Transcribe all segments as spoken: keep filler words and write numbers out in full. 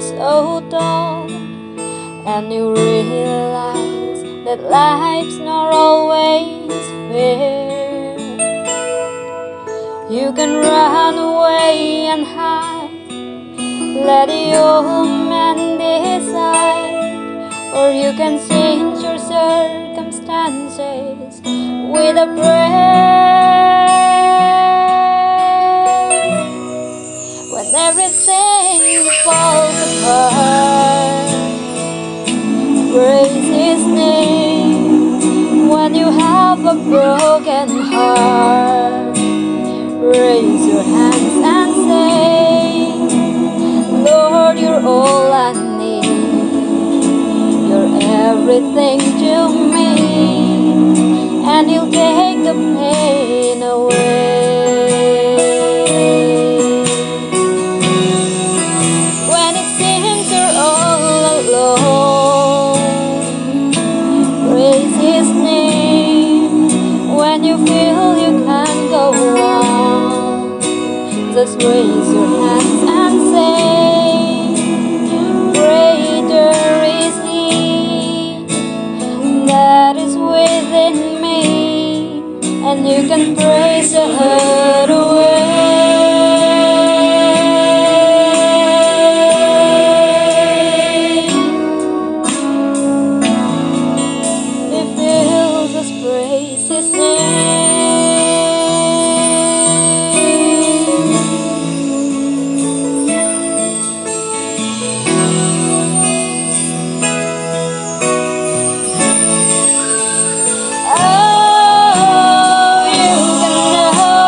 so tall, and you realize that life's not always fair. You can run away and hide, let your man decide, or you can change your circumstances with a prayer. When everything falls apart, praise His name. When you have a broken heart, raise your hands and say, Lord, you're all I need. You're everything to me, and you'll take the pain away. When it seems you're all alone, praise His name. When you feel you can't go on, just raise your hands and say, Greater is He that is within me, and you can praise the hurt away. If you just praise His name. Oh, you can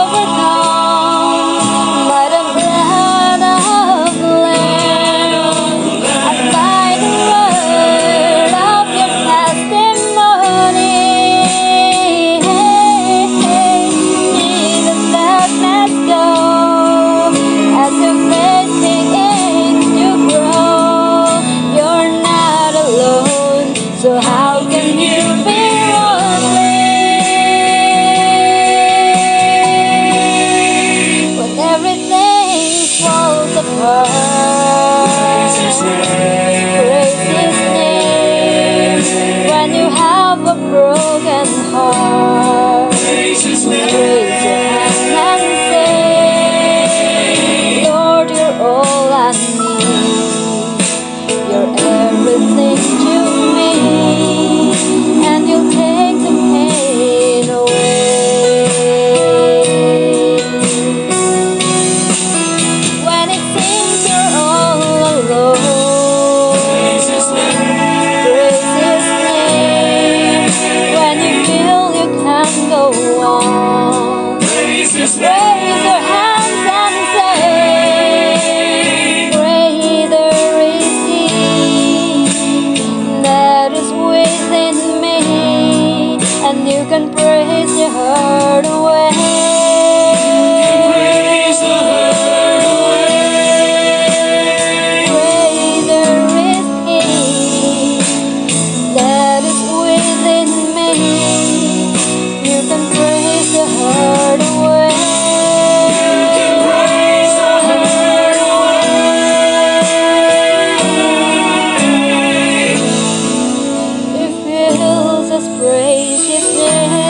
overcome by the blood of the Lamb and by the word of your testimony. See the darkness go as your faith begins to grow. You're not alone. So how can you be lonely when everything falls apart? Praise His name. When you have a broken heart, raise your hand and say, Lord, you're all I need. You're everything to me, and you'll take the pain away. When it seems you're all alone, praise His name. When you feel you can't go on, raise your hands and say, Greater is He that is within me, and you can praise your heart away. Greater is He that is within me. You can praise your heart away. If you'll just praise His name.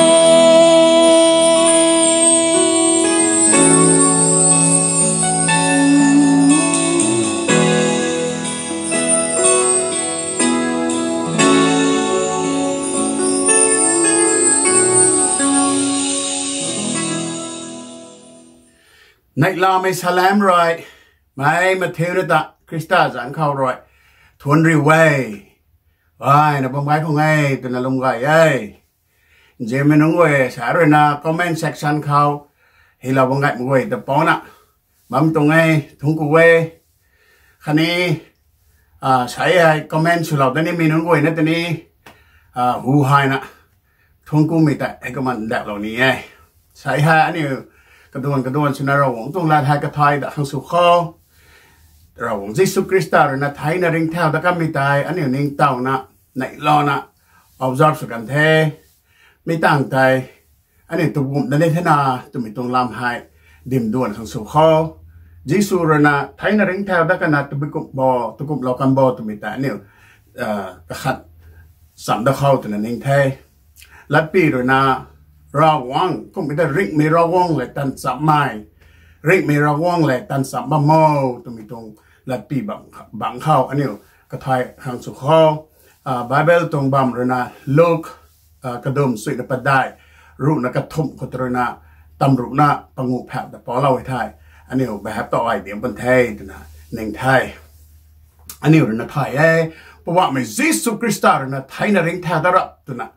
Neihlamei salam rui, mei mathiuna ta Khrista zanc khou rui thuanc riu e. Ai, na bam gay khang e twna lum gay e. Nzianmei nunc guay sa ruina comment section khou hylou bam gay mak guay ta pouna bam tuang e, thuanc ku e. Khatni, a, sa hei comment swlou da nimei nunc guayna tei ni, a, hu hayna thuanc kumei tei hei kumna ndauhlou ni e. Sa hei aniu kaduan kaduan swna Ravguangc tuang lat hei kathay da khang sw khou, Ravguangc Jisu Khrista ruina theina ringcthau dat kanmei tei aniu ningtowna, neihlouna observe sw kan the. Mi tangv tei aniu tu gumna ni thena twmei tuang lam hei dimduan khang sw khou, Jisu rui na theina ringcthau dat kana tabui kumh bo, takumhlou kan bo twmei tei aniu kakhat cham dat khou twna ning the. Latpy rui na Ravguangc kumhmei ta ringhmei Ravguangc lev tan chammei, ringhmei Ravguangc lev tan cham bam o twmei tuang latpy bang khou aniu kathay khang sw khou, Bible tuang bam rui na Luk kadum suina padeih, ruhna kathumh khou ta rui na tamruhna panguh phak ta paulou e the. Aniu behap ta ai diam pan the twna ning the. Aniu rui na thay e, Poubauhmei Jisu Khrista rui na theina ringcthau dat rap twna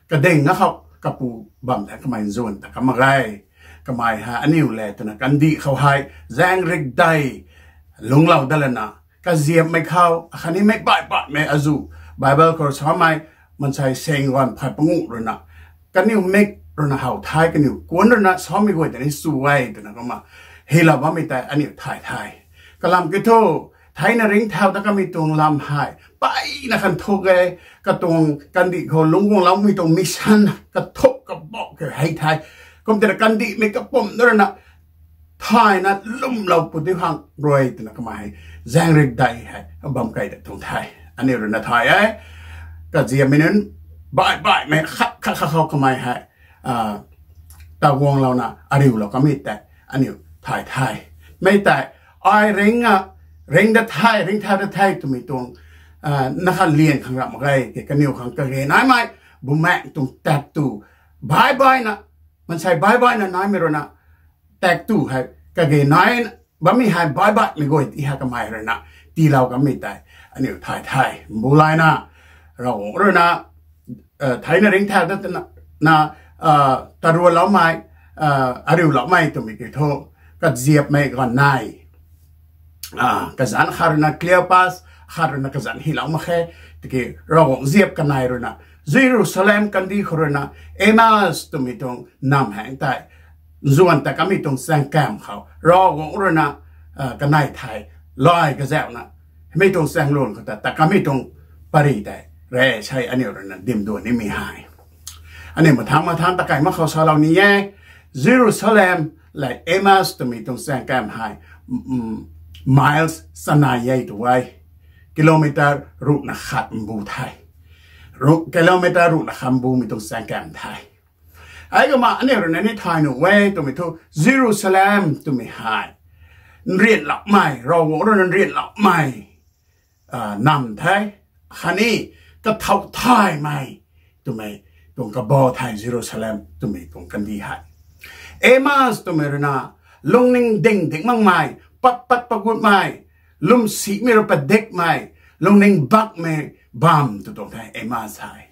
kading na khou kapu bam the, kamei nzuan ta kam mak ge. Kamei hei aniu lev twna kandih khou hei zaeng rik dei lungclou dat lana, kaziapmei khou akhatni mei baih baihmei azuh Bible khou samei mansei seng ganv phay panguh rui na kaniw mik rui na how the, kaniw kuanc rui na samei guay ta ni sw e twna kumna hylou bammei tei aniu thay the. Kalam kiu thu, theina ringcthau dat kamei tuang lam hei mpeyna khan thuk e, katuang kandih khou lungc guangloumei tuang mission kathuk kabauh khe hei the. Kumtei na kandihmei kapumc na rui na thayna lwmlou pu di khang rui twna kamei hei zaeng rik dei hei bam key dat tuang the. Aniu rui na thay e, kaziapmei nunc baih baihmei khat khat khat khou kamei hei ta guanglouna ariulou kamei tei aniu thay the. Mei tei ai ring a, ring dat the, ringcthau dat the twmei tuang na kha lian khang ramh mak ge. Kaniw khang kage naimei bumaengc tuang taektw baih baihna, mansei baih baihna naimei rui na taektw hei kage nai bammei hei baih baihmei guay ti hei kamei rui na tiilou kamei tei aniu thay the. Mbu layna Ravguangc rui na theina ringcthau dat na tarualoumei, ariuloumei twmei kiu thu, kaziapmei ganv nai, kazanc khat rui na Cleopas, khat rui na kazanc hylou mak khe. Tiki Ravguangc ziap kanei rui na Jerusalem kandih khou rui na Emmaus twmei tuang nam hang tei nzuan tat kamei tuang chaeng kamv khou Ravguangc rui na kanei thei lay kazauhna, mei tuang chaeng lun khou ta tat kamei tuang pary tei re sei aniu rui na dim duan nimei hei. Aniu mathangc mathangc ta kai mak khou salou ni e. Jerusalem lev Emmaus twmei tuang chaeng kamv hei miles chanei e tu e. Kilometer ruhna khat mbu the. Kilometer ruhna khat mbumei tuang chaeng kamv the. Heikumna aniu rui na ni thay nuh e twmei thu Jerusalem twmei hei nrianloumei, Ravguangc rui na nrianloumei nam the. Khatni kathauh thaymei twmei tuang kabah the Jerusalem twmei tuang kandih hei. Emmaus twmei rui na lungning ding ding makmei, pat pat pagutmei, lwmsimei rui padikmei, lungning bakmei bam tw tuang the Emmaus hei.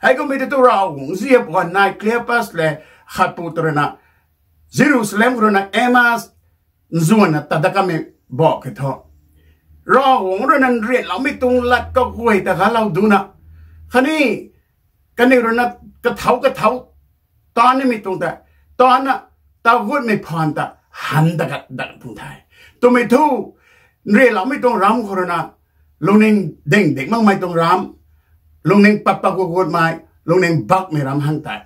Heikumhmei tei tu Ravguangc ziap ganv nai Cleopas lev khatpu ta rui na Jerusalem khou rui na Emmaus nzuanna tat dat kamei bak khe thu, Ravguangc rui na nrianloumei tuang lat kaguay ta galou duna, khatni kaniw rui na kathauh kathauh taan nimei tuang tei taanna, tagutmei phaan ta han ta gat dat tuang the. Twmei thu nrianloumei tuang ram khou rui na lungning ding ding makmei tuang ram, lungning pat pat gut gutmei, lungning bakmei ram hang tei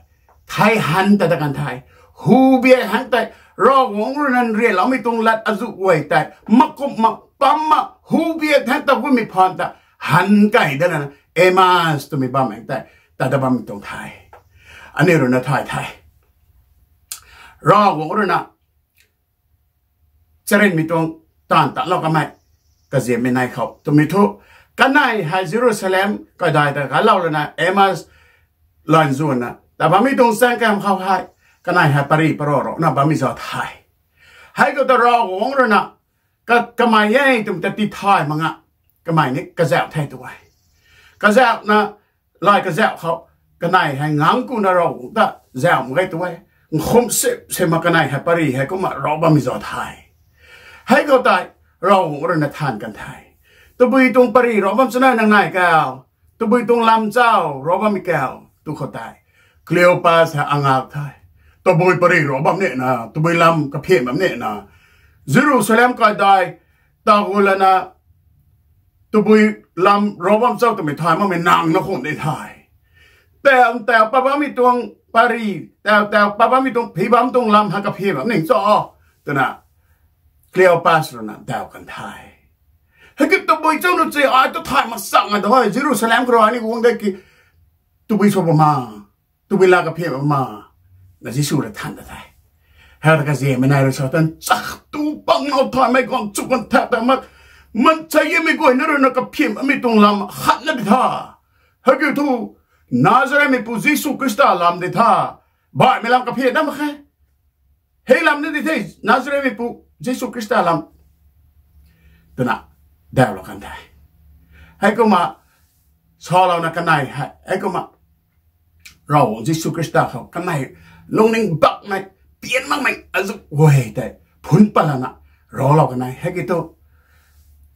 thei han ta dat kan the. Hu biak hang tei Ravguangc rui na nrianloumei tuang lat azuh guay tei makumh mak pam mak hu biak hang ta gutmei phaan ta han kai dat lana Emmaus twmei bam hang tei tat dat bammei tuang the. Aniu rui na thay the. Ravguangc rui na charynmei tuang taanv tanlou kamei kaziammei nai khou twmei thu, kanei hei Jerusalem kaidai ta galou lana Emmaus lay nzuanna tat bammei tuang chaeng kamv khou hei kanei hei pary parou rana bammei zauc the. Hei khou ta Ravguangc rui na kamei e twmei ta tithay mak nga, kamei ni kazauh the tu e. Kazauhna lay kazauh khou kanei hei ngang kuna Ravguangc ta zauh mak ge tu e. Nkhum sip sip ma kanei hei pary hei kumna rou bammei zauc the. Hei khou tei Ravguangc rui na than kan the. Tabui tuang pary rou bam chana nang nai kau, tabui tuang lam chau rou bammei kau tu khou tei Cleopas hei angak the. Tabui pary rou bam nina, tabui lam kaphian bam nina, Jerusalem kaidai tagu lana tabui lam rou bam chau twmei thay makmei nang na khun de the. Tau tau pat bammei tuang pary, tau tau pat bammei tuang phi bam tuang lam hei kaphian bam ning cho twna Cleopas rui na daw kan the. Hei ki tabui cho nu che, ai tu thay mak sak nga da hei, Jerusalem khou rui ni guang de ki, tabui sw bam ma, tabui la kaphiam bam ma, na Jisu rui than ta the. Hei ta kaziamei nai rui sa tan chak tu pang nau thaymei guang chu kan thak ta mak, man chayimei guay na rui na kaphiam amei tuang lam khat na di tha. Hei ki thu, Nazarethmeipu Jisu Khrista lam di tha. Baihmei lam kaphiam na mak khe. Hei lam ni di the, Nazarethmeipu Jisu Khrista lam, twna daw lou kan the. Heikumna, salouna kanei hei, heikumna, Ravguangc Jisu Khrista khou kanei, lungning bakmei, pian makmei azu guay tei phun pat lana, raclou kanei hei ki thu,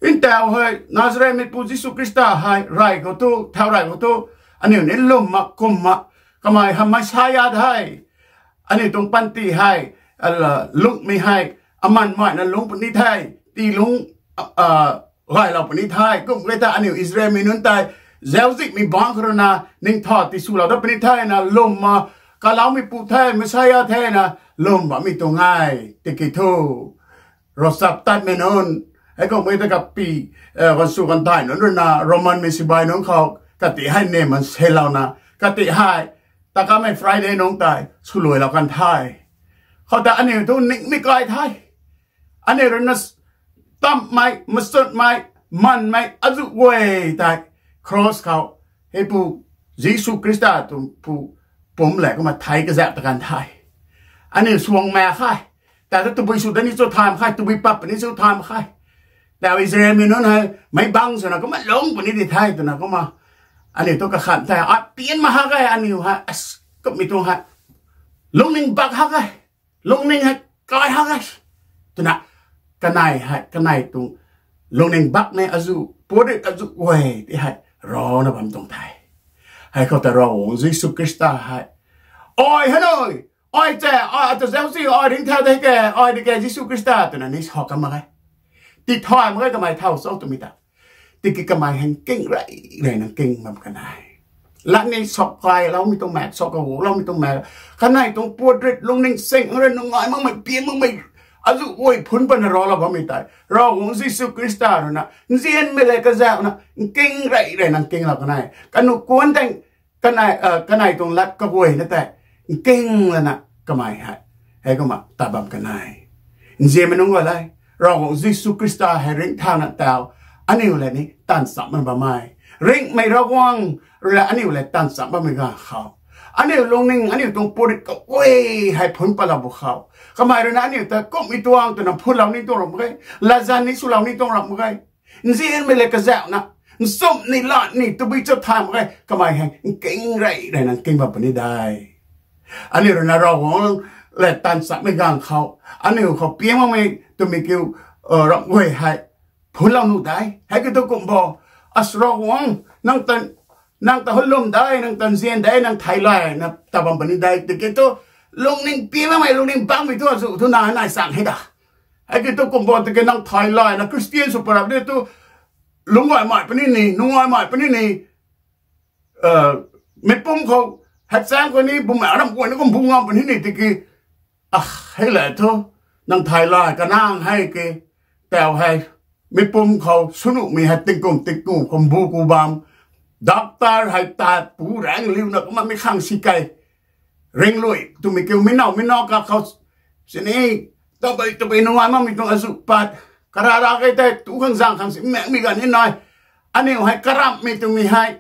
ntaw hei Nazarethmeipu Jisu Khrista hei rey khou thu, thau rey khou thu, aniu ni lwm mak kum mak, kamei hei Messiah the, aniu tuang panty hei, lungmei hei, aman maina lungc puni the, tii lungc gaylou puni the, kum e ta aniu Israelmei nunc tei, zauczihmei bangc khou rui na, ningtha tiswlou dat puni the na lwm ma, kaloumeipu the, Messiah the na, lwm bammei tuang e, tiki thu. Ravchaptatmei nunc, heikum e ta kapi, gansu kanthai nunc rui na, Romanmei sibai nunc khou, kati hei neman selouna, kati hei, takamei Friday nungc tei, swluailou kan the. Khou ta aniu thu ningmei kai the. Aniu rui na, tammei, machutmei, manmei, azu guay tei, cross khou, heipu, Jisu Khrista tuang pu, pumc le kumna thei kazauh ta kan the. Aniu suang mak khe. Tei thu tabui sw da ni chu thay mak khe, tabui pat puni chu thay mak khe. Tei Israelmei nunc hei, meic bangc swna kumna lungc puni di the twna kumna. Aniu thu kakhan the, ai pian mak hak e, aniu hei, kummei tuang hei. Lungning bak hak e. Lungning hei kai hak e. Twna, kanei hei, kanei tuang lungning bakmei azu, puatrit azu guay ti hei, rana bam tuang the. Hei khou ta Ravguangc Jisu Khrista hei, ai hei nui, ai tei, ai ata zauczih, ai ringcthau de ke, ai di ke Jisu Khrista twna ni sa kan mak e. Tithay mak e kamei thau cho twmei ta. Tiki kamei hei nking rey rey na nking bam kanei. Latni sa kailoumei tuang mak, sa kaguloumei tuang mak. Kanei tuang puatrit lungning sing rui nungai makmei, pian makmei, azu guay phun patna raclou bammei tei, Ravguangc Jisu Khrista rui na, nzianmei le kazauhna, nking rey rey na nkinglou kanei. Kanu kuan tang, kanei tuang lat kaguayna tei, nking lana kamei hei, heikumna ta bam kanei. Nzianmei nunc guay le, Ravguangc Jisu Khrista hei ringcthauna tau, aniu le ni taanv chamna bam e. Ringhmei Ravguangc rui le aniu le taanv cham bammei ganv khou, aniu lungning, aniu tuang puatrit kaguay hei phun patlou bu khou, kamei rui na aniu ta kummei tuang twna phulou ni tuang ramh mak ge, latzan ni swlou ni tuang ramh mak ge. Nzianmei le kazauhna, nchumh ni lat ni tabui cho thay mak ge, kamei hei nking rey rey na nking bam puni de. Aniu rui na Ravguangc le taanv chammei ganv khou, aniu khou pian makmei twmei kiu, ramh guay hei phulou nuh de. Hei kiu thu kum bo, as Ravguangc, nang ta, nang ta hu lwm de, nang ta nzian de, nang thei lay na ta bam puni de. Tiki thu, lungning pian makmei, lungning bakmei thu azu thu na nai chang hei da. Hei kiu thu kum bo, tiki nang thei lay na Christian sw parap di thu, lungc gaymei puni ni, nungaimei puni ni, meic pumc khou, hei chang khou ni, bumaengh ram guayna kum bu ngam puni ni tiki, ah, hei le thu, nang thei lay kanang hei ke, tau hei, meic pumc khou swnuhmei hei tingkum tingkum khou bu ku bam, doctor hei tat pu raeng liuna kumna mi khang si kei, ringluai twmei kiu mi now mi now kakhou, sini, tabui tabui nungai makmei tuang azu pat, karara kei tei tu khang zang khang si maekmei ganv ni nai, aniu hei karamhmei twmei hei,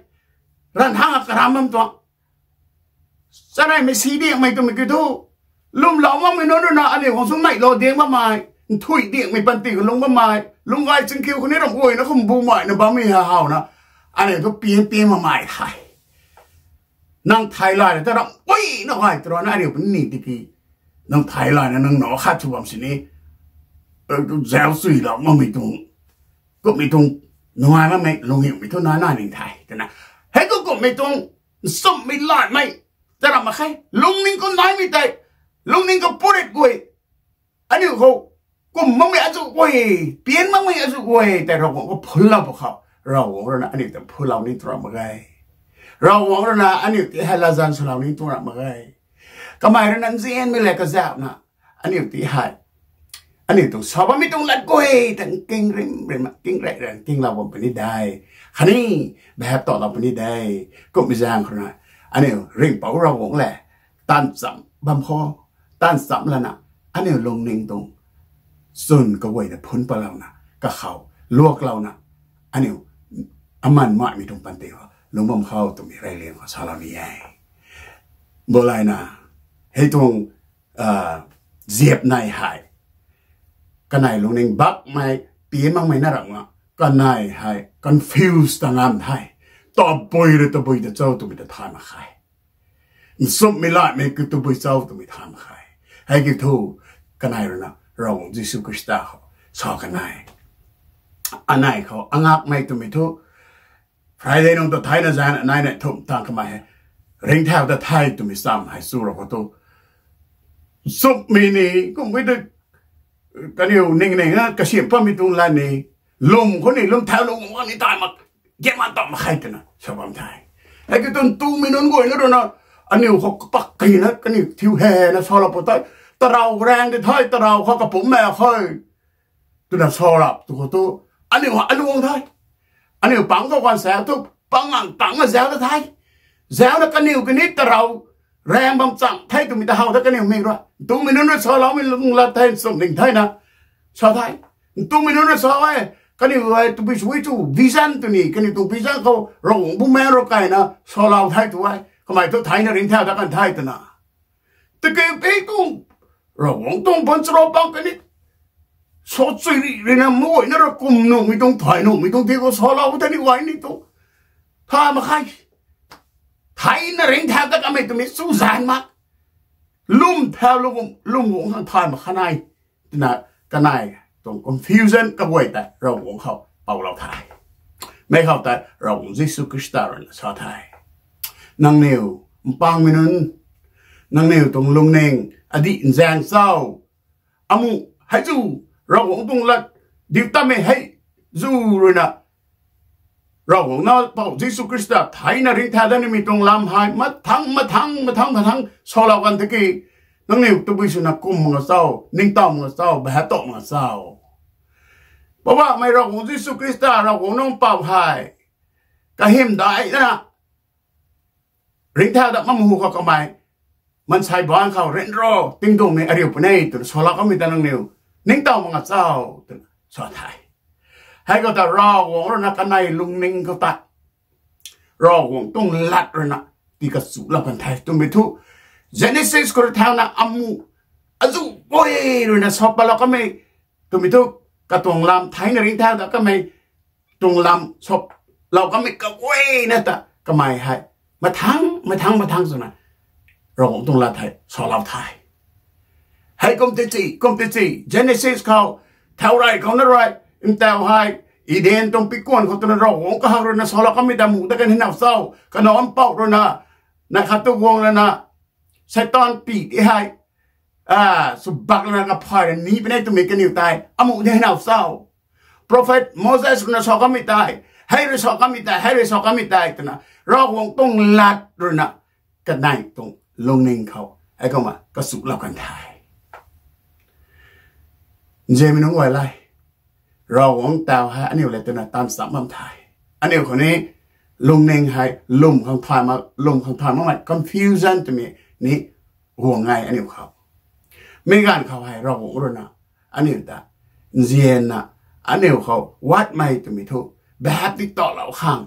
ranv hang a karamh bam tuang, chaneimei si diangmei twmei kiu thu, lwmlou makmei nunc rui na aniu khang sw neihlou diang bammei, nthuih diangmei panty khou lungc bammei, lungc gay chingkhiu khou ni ramh guayna kum bumei na bammei hei howna, aniu thu pian pian makmei hei, nang thei lay na ta ramh guayna gay tw rana aniu puni ni tiki, nang thei lay na nang nac khat sw bam sini, zauc chuilou makmei tuang, kummei tuang, nungai makmei lunghiumei thu na nai ning the twna, hei khou kummei tuang, nchumhmei latmei, ta ramh mak khe, lungning khou naimei tei, lungning khou puatrit guay, aniu khou, kum makmei azu guay, pian makmei azu guay tei Ravguangc khou phulou bu khou, Ravguangc rui na aniu ta phulou ni tuang ramh mak ge. Ravguangc rui na aniu ti hei latzan swlou ni tuang ramh mak ge. Kamei rui na nzianmei le kazauhna, aniu ti hei, aniu tuang sa bammei tuang lat guay ta nking rim rim, nking rey rey, nkinglou bam puni de. Khatni, behap talou puni de. Kummei zaeng khou rui na, aniu ringhpouc Ravguangc le, taanv cham bam khou, taanv cham lana, aniu lungning tuang chwn kaguay ta phun patlouna, kakhou, luaklouna, aniu aman maimei tuang panty khou lungc bam khou twmei reyliang khou salou ni e. Bulaina, hei tuang, ziap nai hei, kanei lungning bakmei, pi makmei na ram nga, kanei hei confuse ta ngam the. Tabui rui tabui ta cho twmei ta thay mak khe. Nchumhmei laimei kiu tabui cho twmei thay mak khe. Hei kiu thu, kanei rui na, Ravguangc Jisu Khrista khou sa kanei, anei khou angakmei twmei thu, Friday nung ta theina zaeng anei nei thumh tang kamei hei, ringcthau ta the twmei cham hei chu ra khou tu, nchumhmei ni, kummei tu, kaniw ning ning na kasiam pammei tuang lat ni, lwm khou ni, lwm thau lwm guang ni tai mak, gaman tam mak khe twna sa bam the. Hei kiu tu ntumei nunc guayna rui na, aniu khou kapak kina kaniw thiu hena salou pu tei, tarou raeng di the, tarou khou kapumc mak khe twna salou tu khou tu, aniu aluang the. Aniu pang khou kan sa tu, pang ang tangc na zauc ta the. Zaucna kaniw kani tarou raeng bam chang the twmei ta how ta kaniw mei rui, ntumei nunc rui saloumei lung lat the, nchumh ning thena sa the. Ntumei nunc rui sa e, kaniw hei tabui sui chu vision tw ni, kaniw tuang vision khou Ravguangc Bumaengh rui kaina salou the tu e. Kamei thu theina ringcthau ta kan the twna, tiki pi tuang, Ravguangc tuang baanchara pang kani, sa chui ri rina mei guayna rui kum nuhmei tuang, thay nuhmei tuang ti khou salou tei ni guay ni tu thay mak khe. Theina ringcthau ta kamei twmei chu zanc mak, lwm thau lwm, lwm guang khang thay mak khe nai twna, kanei tuang confusion kaguay tei Ravguangc khou poulou the. Mei khou tei Ravguangc Jisu Khrista rui na sa the, nangniw mpangmei nunc, nangniw tuang lungning adih nzaeng cho? Amu hei zu, Ravguangc tuang lat diu tammei hei zu rui na, Ravguangc na Pou Jisu Khrista theina ringcthau dat nimei tuang lam hei mathang mathang mathang mathang salou kan tiki, nangniw tabui swna kum mak cho, ningtow mak cho, behap talou mak cho? Poubauhmei Ravguangc Jisu Khrista, Ravguangc nang Pou hei kahymdaihna ringcthau dat makmei hu khou kamei maansei baanc khou ryanra tingduangmei ariu puni twna salou kanmei ta nangniw ningtow mak cho twna sa the. Hei khou ta Ravguangc rui na kanei lungning khou ta Ravguangc tuang lat rui na tii kachulou kan the twmei thu, Genesis khou rui thauna amu azu guay rui na sa patlou kanmei twmei thu, katuang lam theina ringcthau dat kanmei tuang lam salou kanmei kaguayna ta kamei hei mathang mathang mathang swna Ravguangc tuang lat hei salou the. Hei kum tei si, kum tei si, Genesis khou, thau rey khou na rui, ntaw hei, Eden tuang pikuan khou twna Ravguangc kahak rui na salou kanmei ta amu ta kan hei now cho? Kanac Mpouh rui na, na khat tu guang lana, Seitaan pi ti hei, a, sw bak lana kaphay ra ni puni twmei kaniw tei amu ni hei now cho? Prophet Moses rui na sa kanmei tei, hei rui sa kanmei tei, hei rui sa kanmei tei twna, Ravguangc tuang lat rui na kanei tuang lungning khou hei kumna kachulou kan the. Nzianmei nunc guay le, Ravguangc taw hei aniu le twna taanv cham bam the. Aniu khou ni lungning hei lwm khang thay mak, lwm khang thay makmei confusion twmei ni guang e aniu khou. Mi ganv khou hei Ravguangc rui na aniu ta nzianna, aniu khou watmei twmei thu, behap ti talou khang,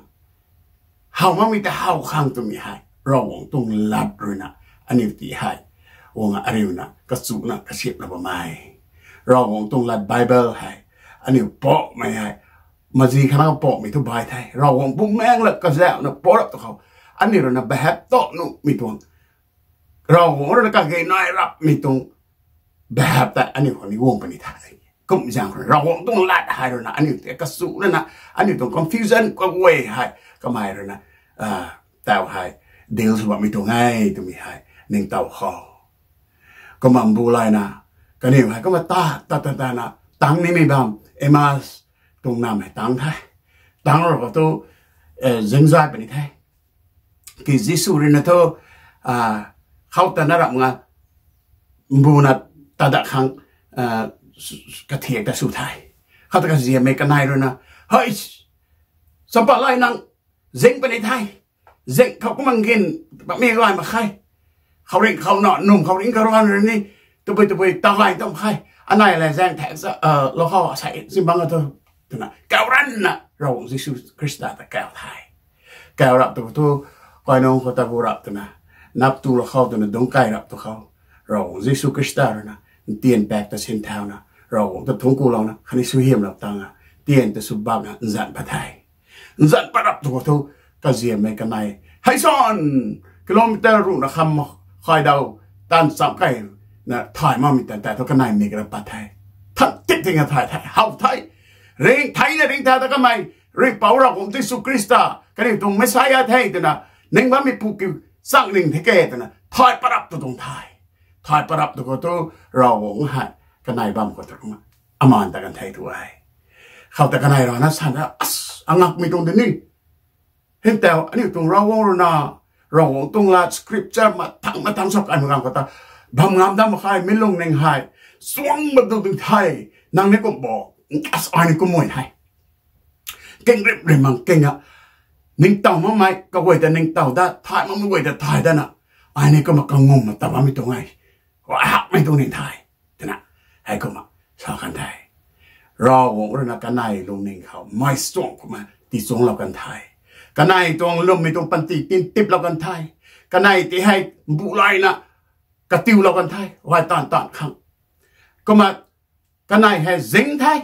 how makmei ta how khang twmei hei Ravguangc tuang lat rui na aniu ti hei guang ariuna kachuna kasiamhna bam e. Ravguangc tuang lat Bible hei aniu pamei hei mazi khana pamei thu bai the. Ravguangc Bumaengh la kazauhna pau rap tu khou, aniu rui na behap talou nuhmei tuang, Ravguangc rui na kage nai rapmei tuang behap tei aniu khou ni guang puni the. Kum zaeng khou Ravguangc tuang lat hei rui na aniu ti kachuna na, aniu tuang confusion kaguay hei kamei rui na, a, taw hei deal sw bammei tuang e twmei hei ningtow khou, kumna mbu layna, kaniw hei kumna ta ta ta ta na tang nimei bam, Emmaus tuang nam hei tang the. Tang ra khou tu, e, zingzay puni the. Ki Jisu rui na thu, a, khou ta na ram nga, mbuna ta dat khang, a, kathiak ta sw the. Khoutei kaziammei kanei rui na, hei, champa lai nang, zing puni the. Zing khou kumna ngin, bammei gay mak khe. Khouringh khou na, num khouringh khou rui ni, tabui tabui ta gay tam khe. Anei le zaeng thak sa, lou khou asei zimbang a thu, twna kau ranna Ravguangc Jisu Khrista ta kau the. Kau rap tu thu, kainung khou ta gu rap twna, nap tu lou khou twna dungc kai rap tu khou, Ravguangc Jisu Khrista rui na, ntian pak ta sin thauna, Ravguangc ta thungc kulouna, khatni suaihiamlou tangna, tian ta sw bakna nzan pat the. Nzan pat rap tu khou thu, kaziammei kanei, hei san, kilometer ruhna kham khay daw, taanv cham key na thay makmei tan tei thu kanei mik rap pat the. Than tik ting a thay the, how the. Ringc theina ringc tha ta kamei, Ringhpouc Ravguangc Jisu Khrista, kaniw tuang Messiah the twna, ning bammeipu kiu chang ning the ke twna, thay pat rap tu tuang the. Thay pat rap tu khou thu, Ravguangc hei, kanei bam khou ta kumna, amaan ta kan the tu e. Khoutei kanei rana san ta, as, angakmei tuang de ni. Hei tau, aniu tuang Ravguangc rui na, Ravguangc tuang lat scripture mathang mathang sa kaimei ganv khou ta, bam ngam dam mak khe, mi lungning hei, suang mak tu ding the, nang ni kum bo, as ai ni kum mui the. King rip rim mang king a, ningtow makmei, kaguay ta ningtow dat, thay makmei guay ta thay datna, ai ni kumna kangum ma ta bammei tuang e, hakmei tuang ning the, twna, hei kumna, sa kan the. Ravguangc rui na kanei lungning khou, mei suang kumna, tichuanglou kan the. Kanei tuang lwmmei tuang panty tin tiplou kan the. Kanei ti hei, bu layna, katiulou kan the, gay taanv taanv khang. Kumna, kanei hei zing the,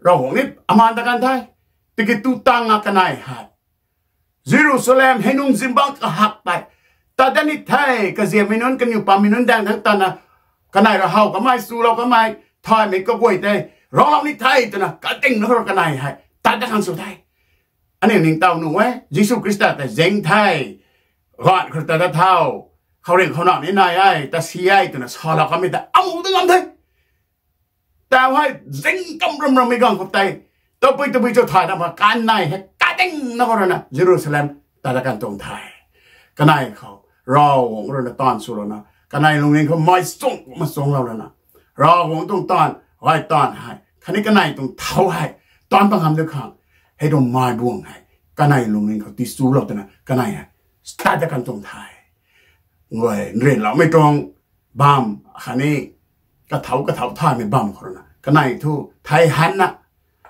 Ravguangc ni amaan ta kan the, tiki tu tangna kanei hei Jerusalem hei nung zimbang kahak tei, tat dat ni the, kaziammei nunc kaniw pammei nunc daeng thangc tana, kanei rui how kamei, swlou kamei, thaymei kaguay tei, raclou ni the twna, katingna khou rui kanei hei, tat dat khang sw the. Aniu ningtow nuh e, Jisu Khrista tei zing the, ganv khou ta dat thau, khouringh khou na ni nai e, ta si e twna salou kamei ta, amu ta ngam the. Tau hei zing kam ram rammei ganv khou tei, tabui tabui cho thay na ma kanei hei katingna khou rui na Jerusalem tat dat kan tuang the. Kanei khou, Ravguangc rui na taanv swlouna, kanei lungning khou mei suang ma suanglou lana, Ravguangc tuang taanv, gay taanv hei, khatni kanei tuang thau hei, taanv pangam de khang, hei tuang mei buang hei, kanei lungning khou tichulou twna, kanei hei, tat dat kan tuang the. Nguay, nriloumei tuang bam, khatni kathau kathau thaymei bam khou rui na, kanei thu, thei hanna,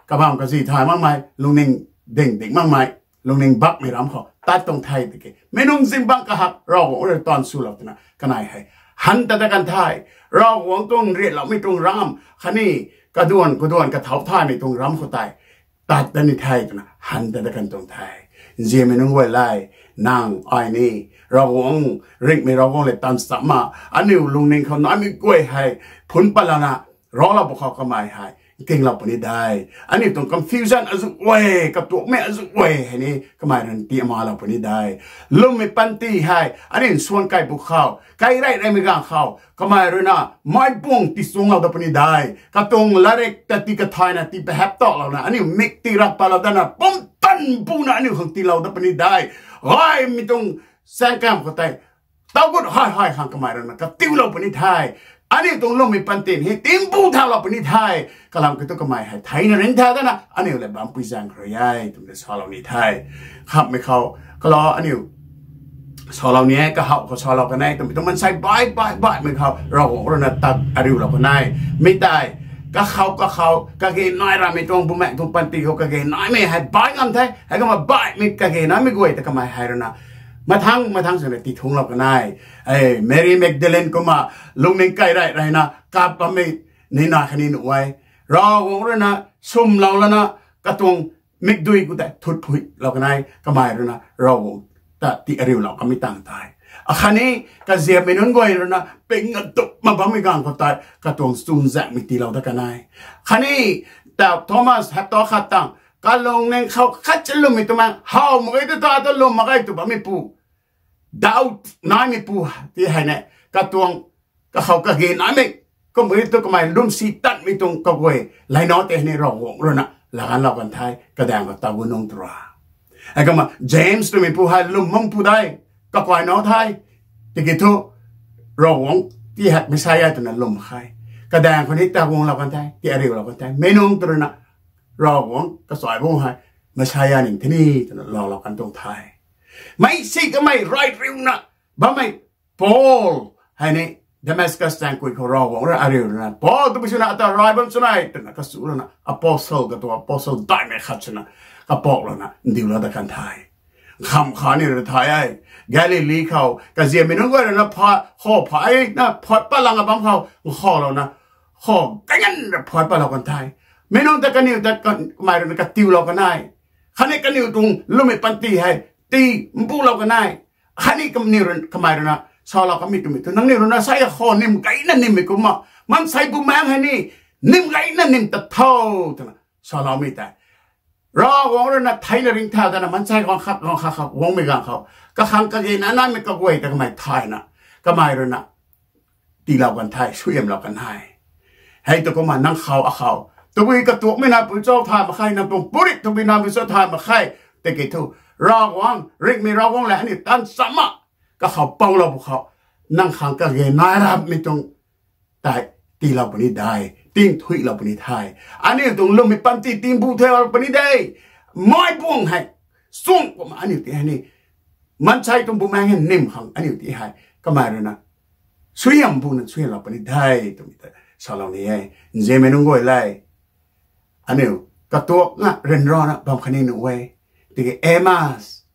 kabam kazi thay makmei, lungning ding ding makmei, lungning bakmei ram khou tat tuang the tiki, mi nung zimbang kahak, Ravguangc rui taanv swlou twna, kanei hei, han tat dat kan the, Ravguangc tuang nriloumei tuang ram, khatni kaduan kaduan kathau thaymei tuang ram khou tei, tat dat ni the twna, han tat dat kan tuang the. Nzianmei nunc guay le, nang ai ni, Ravguangc, ringhmei Ravguangc le tan cham ma, aniu lungning khou naimei guay hei, phun pat lana, raclou pwkhou kamei hei, nkinglou puni de. Aniu tuang confusion azuh e, katuakmei azuh e hei ni, kamei rui na tii amalou puni de. Lwmmei panty hei, aniu nsuan kai pwkhou, kai rey reymei ganv khou, kamei rui na, mei buang tichuanglou dat puni de. Katuang latrik ta tii kathayna tii pahap talouna, aniu mik tii rak patlou datna, pumtan buna aniu khang tiilou dat puni de. Gaymei tuang saengkam khou tei, tau gut hei hei khang kamei rui na katiulou puni the. Aniu tuang lwmmei panty hei timbu thalou puni the. Kalam kiu thu kamei hei theina ringc the dana, aniu le bampui zaeng khou rui e, twmei ta salou ni the. Khamhmei khou, kalou aniu salou ni e, kahaw khou salou kan e, twmei tuang maansei baih baih baihmei khou, Ravguangc rui na tat ariulou kan e. Mi tei, kahaw kahaw, kage nai ramei tuang bumaengh tuang panty khou kage naimei hei baih ngam the, hei kumna baihmei kage naimei guay ta kamei hei rui na, mathang mathang swna tithunglou kan e. E, Mary Magdalene kumna, lungning kai rey reyna, kap bammei, ni na khatni nuh e. Ravguangc rui na, swmlou lana, katuang mikdui khou tei thut phuilou kan e, kamei rui na, Ravguangc ta tii ariulou kamei tang tei. Akhatni, kaziammei nunc guay rui na, ping atup ma bammei ganv khou tei, katuang chunzaenghmei tiilou dat kan e. Khatni, tau Thomas hei tu khat tang, kalungning khou khat cha lwmmei twmei, how mak ge tu ta, ta lwm mak ge tw bammeipu, doubt naimeipu, ti hei ne, katuang, kahaw kage naimei, kumna tu kamei lwmsi tatmei tuang kaguay, leina tei hei ni Ravguangc rui na, laganlou kan the, kadaeng khou taw gu nung tura. Hei kumna, James twmeipu hei lwm makpu de, kakai na the, tiki thu, Ravguangc ti hei Messiah twna lwm khe. kadaeng khou ni ta guanglou kan the, ti ariulou kan the. Mi nunc tw rui na, Ravguangc kachai bung hei Messiah ning the ni twna laalou kan tuang the. Mei si kamei rai riuna bammei Paul hei ni Damascus taengkui khou Ravguangc rui ariu rui na, Paul tabui swna ata rai bam sw nai twna kachu lana, apostle katuang apostle daihmei khat swna kapauh lana ndiulou dat kan the. Kham kha ni rui thay e. Galili khou kaziammei nunc guay rui na pha, khou phay na phay patlang a bam khou nkhavlou na, khou kangan ra phay patlou kan the. Mi nunc ta kaniw ta ka-, kamei rui na katiulou kan e. Khatni kaniw tuang lwmmei panty hei tii mbulou kan e. Khatni kamniw rui, kamei rui na salou kanmei twmei thu, nangniw rui na sei khou nim gayna nimmei kumna, maansei bumaengc hei ni nim gayna nim ta tho, twna saloumei tei Ravguangc rui na theina ringcthau dana maansei guang khat, guang khat, khat guangmei ganv khou, kakhang kage na naimei kaguay ta kamei thayna, kamei rui na tiilou kan the, suaihiamlou kan the. Hei tu kumna nang khou, akhou, tabui katuakmei na pui cho thay mak khe, nang tuang purit tabui na pui cho thay mak khe, tiki thu, Ravguangc, ringhmei Ravguangc le aniu tan chamna kakhou poulou pw khou, nang khang kage nai rapmei tuang tei tiilou puni de, tingthuilou puni the. Aniu tuang lwmmei panty tingbu theilou puni de. Mei buang hei, chung kumna aniu ti hei ni, maansei tuang bumaengc hei nim khang aniu ti hei, kamei rui na suaihiam buna suaihiamlou puni de, twmei ta salou ni e. Nzianmei nunc guay le, aniu katuak na ryanrana bam khatni nuh e. Tiki Emmaus,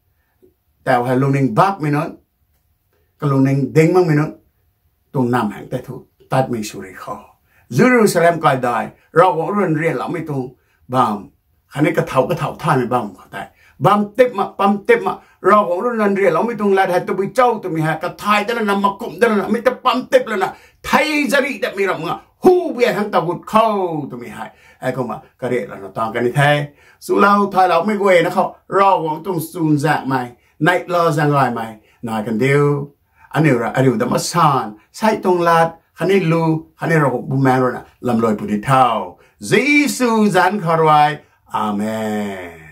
tau hei lungning bakmei nunc, kalungning ding makmei nunc tuang nam hang tei thu tatmei sw ri khou, Jerusalem kaidai Ravguangc rui nrianloumei tuang bam, khatni kathau kathau thaymei bam khou tei, bam tip ma, pam tip ma, Ravguangc rui nrianloumei tuang lat hei tabui cho twmei hei kathay dat lana, makumh dat lana, mi ta pam tip lana, thei zari datmei ram nga hu bian hang ta gut khou twmei hei, hei kumna kariak lana tang kan ni the. Chulou thayloumei guayna khou Ravguangc tuang chuzaenghmei, neihlou zaeng gaymei nai kan diu. Aniu rui ariu dam masan sei tuang lat khatni lu, khatni Ravguangc bumaengc rui na lamlou puni tho. Jisu zanc khou rui, Amen.